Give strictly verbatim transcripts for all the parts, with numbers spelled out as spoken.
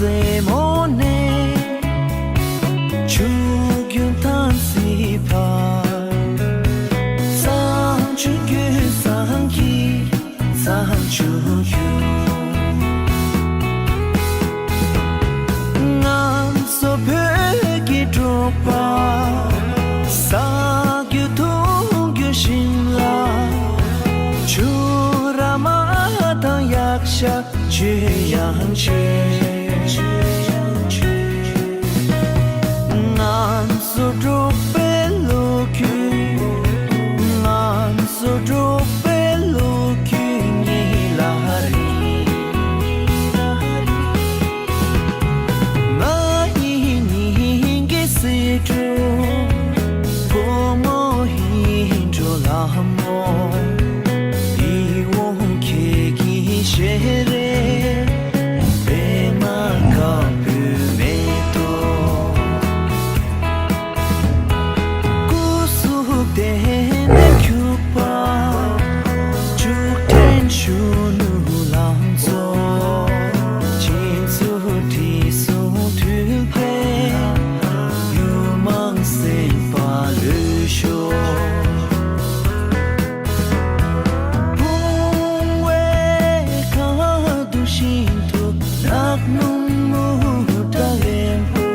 རྩེ་མོ་ནས་ཆུ་རྒྱུན་ཐང་སི་བར། བསང་ཆུ་རྒྱུན་བསང་གི་བསང་ཆུ་རྒྱུན། ང་ཚོ་བོད་ཀྱི་འབྲོག་པ། ཟ་རྒྱུ་འཐུང་རྒྱུ་ཞིམ་ལ། ཆུ་ར་མ་དང་ཡག་ཤ། ཆོས་དབྱངས་ཆོས། ང་ཚོ་འབྲོག་པའི་ལོ་རྒྱུས། ང་ཚོ་འབྲོག་པའི་ལོ་རྒྱུས་ཉིད་ལ་རིང་། ང་ཡི་སྙིང་གི་སྲིད་གྲོགས། བུ་མོ་ཡིད་འགྲོ་ལྷ་མོ། ཡིད་འོང་ཁྱེད་ཀྱི་ཞལ་རས། པད་མ་དཀར་པོའི་མེ་ཏོག་སྐུ་གཟུགས་བརྟན་ནས་འཁྱུག་པ། ཆུ་ཕྲན་གཞོན་ནུ་ལང་ཚོ། ཁྱེད་ཚོ་དྲི་བསུང་འཐུལ་བའི་ཡུལ་མང་སེམས་པ་ལུས་ཤོག་བུང་བའི་ཁ་དུ་བཞིན་དུ་ནགས་སྣུམ་སྨུག་སྒྲ་ལེན་པོ།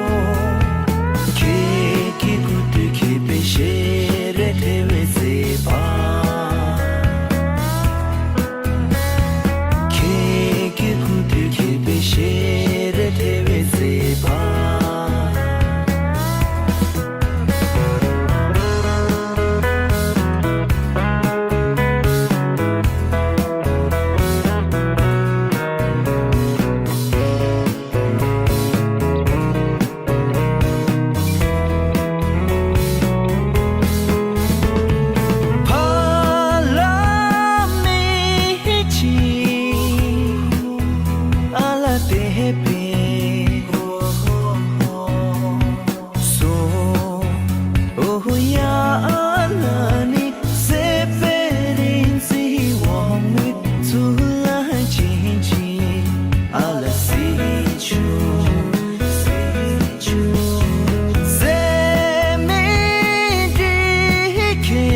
ཁྱེད་ཀྱི་ཁུ་ཏུ་ཁྱེད་པའི་ཞལ་རས་ཐེ་བའི་མཛེས་པ། ཁྱེད་ཀྱི་ཁུ་ཏུ་ཁྱེད་པའི་ཞལ་རས་ཐེ་བའི་མཛེས་པ། ཕ་ལ་མི་ཆི་ཨ་ལ་དེ་པེ། སོ། ཨོ་ཧོ་ཡ་ཨ་ལ་ནི་སེ་པེ་རིན་ཙི་ཝང་མི་ཚུ་ལ་ཅིན་ཅིན་ཨ་ལ་སི་ཆུ་སེ་མི་འདི་ཁེ་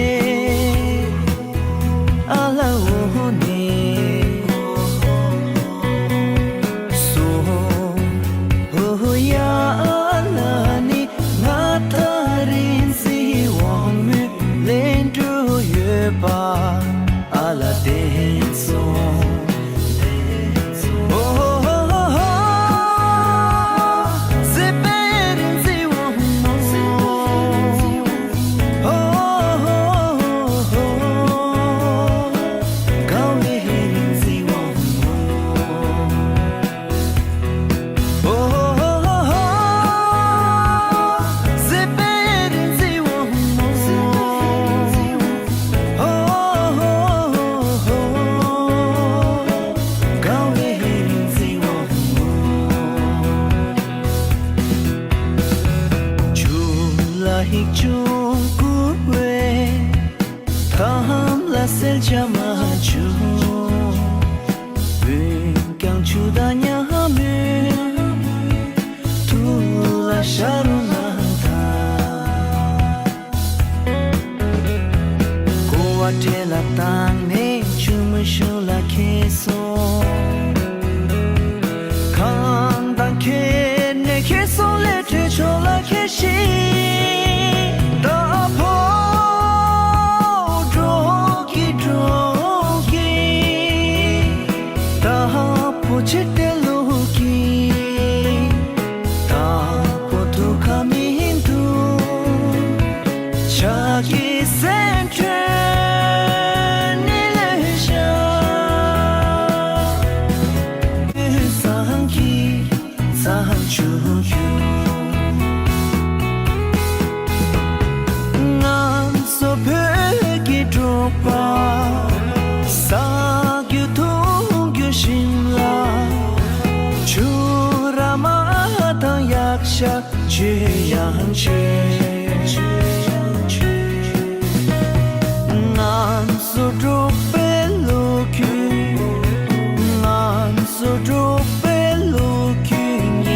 ཨ་ལ་ཨོ་ཧོ་ནི་སོ། ཨོ་ཧོ་ཡ་ཨ་ལ་ནི་ང་ད་རིན་ཙི་ཝང་མུ་ལེན་འགྲོ་ཡོད་པ་ཨ་ལ་དེ་ཚོ། ཨོ་ཧོ་ཧོ་ཧོ། སེ་པེ་རིན་ཙི་ཝང་མུ། ཨོ་ཧོ་ཧོ་ཧོ། དགའ་བའི་རིན་ཙི་ཝང་མུ། ཁམས་ལ་གསལ་ཆ་མ་བྱུང་། འོན་ཀྱང་ཆུ་དང་ཉ་མོས་ཐུགས་ལ་ཤ་རུ་ན་ད། ཀོ་བ་ཁྲེ་ལ་བཏང་ནས་ཆུ་མུ་ཤུ་ལ་ཁེལ་སོང་། གངས་དང་ཁྱེར་ནས་ཁྱེར་སོང་ལས་བྲེལ་ཕྱོགས་ལ་ཁྱེར་ཞིང་། ད་ཕོ་འགྲོ་གི་འགྲོ་གི། ད་ཕོ་ཆེ་ཏེ་ལོ་གི། ད་ཕོ་ཐུག་ག་མི་འདུག་ཆ་གི་སེམས་ཁྲོད་ནི་ལས་ཤ། སང་གི་ཚང་ཆུ་ཁྱུ། ང་ཚོ་བོད་ཀྱི་འབྲོག་པ། ཟ་རྒྱུ་འཐུང་རྒྱུ་ཞིམ་ལ། ཆུ་ར་མ་དང་ཡག་ཤ། ཆོས་དབྱངས་ཆོས། ང་ཚོ་འབྲོག་པའི་ལོ་རྒྱུས། ང་ཚོ་འབྲོག་པའི་ལོ་རྒྱུས་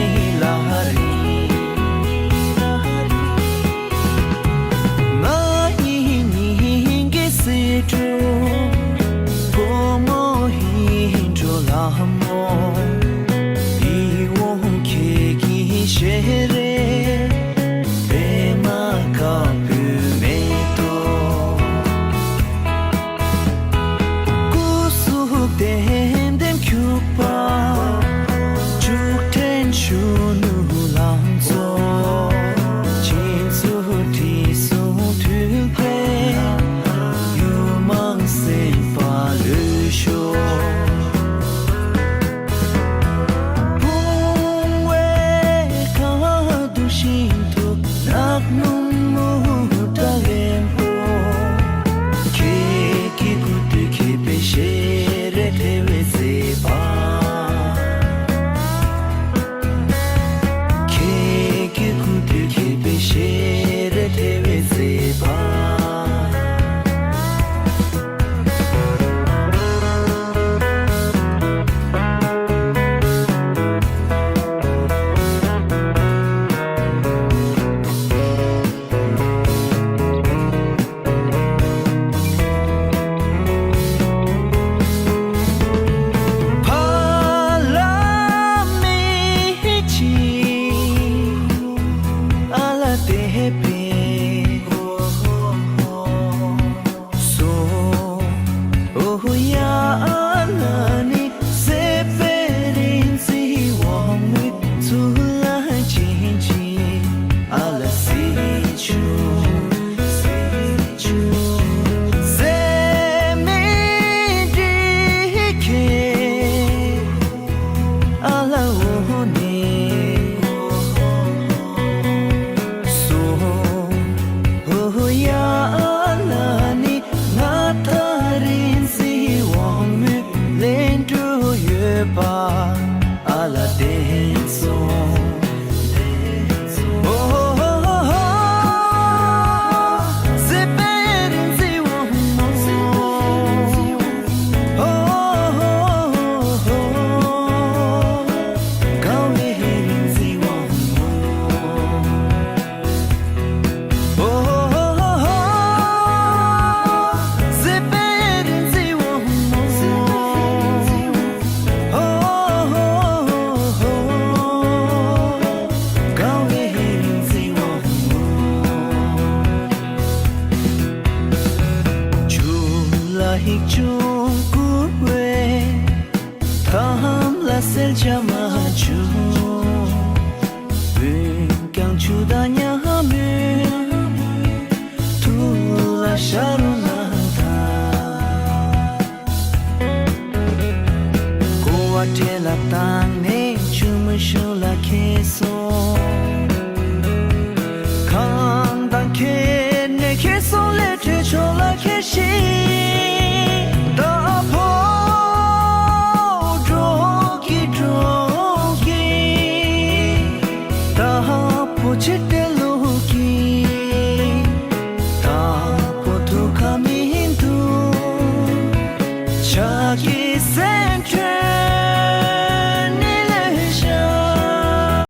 དེ་པེ་སོ། ཨོ་ཡ་ཨ་ལ་ནི་སེ་པེ་རིན་ཙི་ཝང་མུ་ཚུ་ལ་ཅིན་ཅི་ཨ་ལ་སི་ཆུ། ལ་ཧིག་ཅུང་ཀུ་བེ། ཐམ་ལ་སེལ་ཆ་མ་ཆུ། བུན་ཀྱང་ཆུ་དང་ཉ་མུན། ཐུ་ལ་ཤ་རུ་ན་ཐ། ཀོ་བ་ཁྲེ་ལ་བཏང་ནས་ཆུ་མུ་ཤུ་ལ་ཁེ་སོང་། ཁང་དང་ཁེ་ནས་ཁེ་སོང་ལས་ཁྲེ་ཆོ་ལ་ཁེ་ཤི།